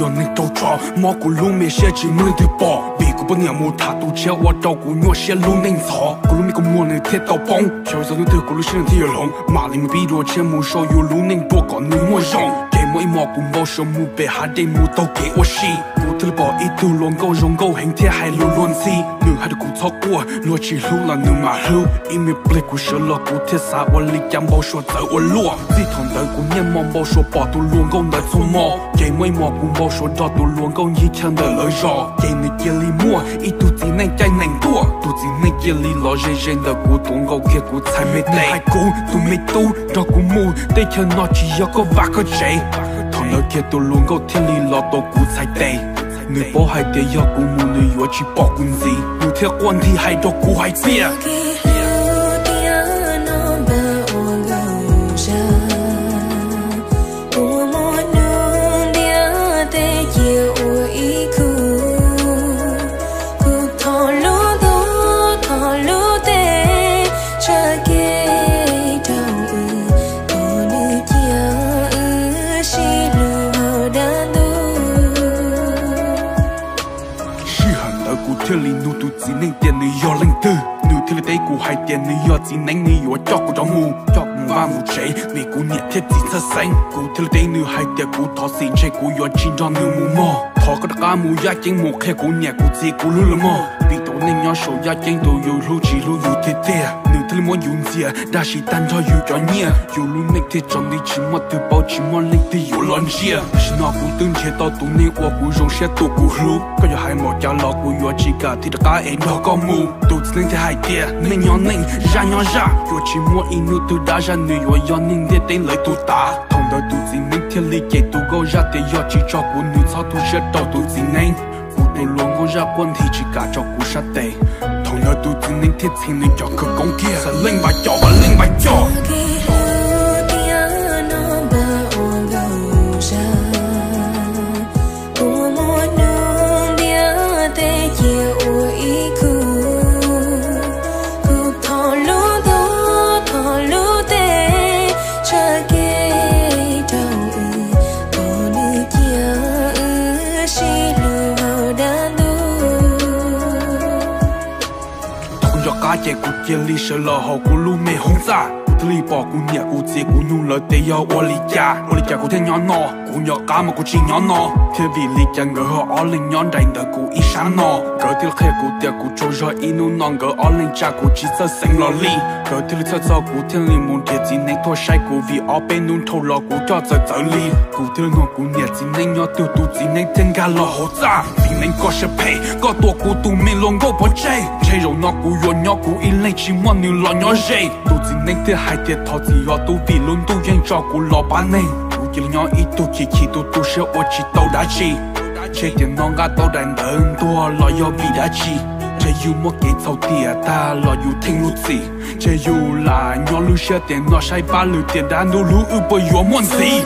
Yog neeg raug tso mob kuv lub me siab tsis muaj leej twg pom, vim kuv poj niam mus tham tus tshiab ua rau kuv nyuaj siab lub neej ntxhov. Kuv lub me kua muag nws thiaj tau poob, xyov yog hnub twg kuv lub siab nws thiaj yuav hloov. Mam li mus pib dua tshiab mus sau yus lub neej dua kom nws muaj zoo. Ces muaj ib hmos kuv npau suav mus pem hav dej mus taug kev ua si, kuv thiaj li pom ib tug hluas nkauj zoo nkauj heev thiab hais lus luag ntxhi. Nws hais rau kuv txhob quaj, luag tsis hlub los nws mam hlub. Ib me pliag kuv sawv los kuv thiaj xav ua li cas npau suav txawv ua luaj. Txij thaum ntawd kuv niaj hmo npau suav pom tus hluas nkauj ntawd txhua hmo. Ces muaj ib hmos kuv npau suav nrog tus hluas nkauj ncig chaw ntawm lawv zos, ces nws cia li muaj ib tug txiv neej caij nees tuaj. Tus txiv neej cia li los ze ze ntawm kuv tuav nkaus kiag kuv txhais me tes, hais kuv tus me tub nrog kuv mus, teb chaws no tsis yog koj vaj koj tsev. Thaum ntawd kiag tus hluas nkauj thiaj li los tuav kuv txhais tes. Nws paub hais tias yog kuv mus nws yuav tsis pom kuv ntxiv, nws thiaj quaj nthi hais rau kuv hais tias, Sij hawm ntawd kuv thiaj li nug tus txiv neej tias nws yog leej twg, nws thiaj li teb kuv hais tias nws yog txiv neeb, nws yuav coj kuv rov mus, coj kuv mus vaj mus tsev, vim kuv niam thiab txiv txhawj xeeb. Kuv thiaj li teb nws hais tias kuv thov txim, ntshe kuv yuav tsis nrog nws mus mog. Thov koj rov qab mus yaj ceeb mus qhia kuv niam kuv txiv kuv hlub lawv mog, vim tus neeg nyob saum yaj ceeb tus yus hlub tsis hlub yus tiag tiag. Nws thiaj li muab yus ntxias dab tsi tag nrho yus cov nyiaj, yus lub neej thiaj tsaus nti tsis muaj twg paub tsis muaj leej twg yuav los ntsia. Tam sim no kuv twb nrhiav tau tus neeg uas kuv zoo siab tus kuv hlub, koj yuav hais npaum cas los kuv yuav tsis kam thiaj rov qab es nrog koj mus. Tus txiv neeb thiaj hais tias neej nyob neej, zaj nyob zaj, yuav tsis muaj ib hnub twg dab zaj, nws yuav yog neeg ntiaj teb lawv tus tav. Thaum ntawd tus txiv neeb thiaj li cem tus nkauj zaj tias yog tsis tso kuv nws txhob tu siab rau tus txiv neeb. Kuv tus hluas nkauj zaj quaj nthi tsis kam tso kuv sab tes. Thaum ntawd tus txiv neeb thiaj txheev nws cov khawv koob kiag, xav leej npaj coj, xav leej npaj coj. Thaum kuv nco qab ces kuv cia li sawv los hauv kuv lub me hoob txaj, kuv thiaj li pom kuv niam kuv txiv kuv nug lawv tias yog ua li cas, ua li cas kuv thiaj nyob no. Kuv nco qab mas kuv tsis nyob no thiab, vim li cas nkawd ho ob leeg nyob nraim ntawm kuv ib sab no. Nkawd thiaj li qhia kuv tias kuv tsaug zog ib hnub no nkawd ob leeg tsa kuv tsis txawj xeev los li. Nkawd thiaj li txhawj txog kuv thiaj li mus nrhiav txiv neeb tuaj saib kuv, vim ob peb hnub dhau los kuv coj txawv txawv li. Kuv thiaj li nug kuv niam txiv neeb nyob twg, tus txiv neeb thiaj nkag los hauv txaj. Txiv neeb koj siab phem, koj tua kuv tus me hluas nkauj pov tseg, ntshe zaum no kuv yuav nyob kuv ib leeg tsis muaj nws los nyob ze. Tus txiv neeb thiaj hais tias thov txim os tub, vim lub ntuj yeej tso kuv los pab neeg. Kuv cia li nyob ib tug chim chim tu tu siab ua tsis tau dab tsi. Ntshe tiam no nqa tau daim ntawv ntuag los yog vim dab tsi? Ntshe yus muaj kev txhaum tiam tag los yus theej lub txim. Ntshe yus lam nyob lub siab tiam no saib pab lwm tiam dab ntub hlub wb puas yuav muaj ntxiv.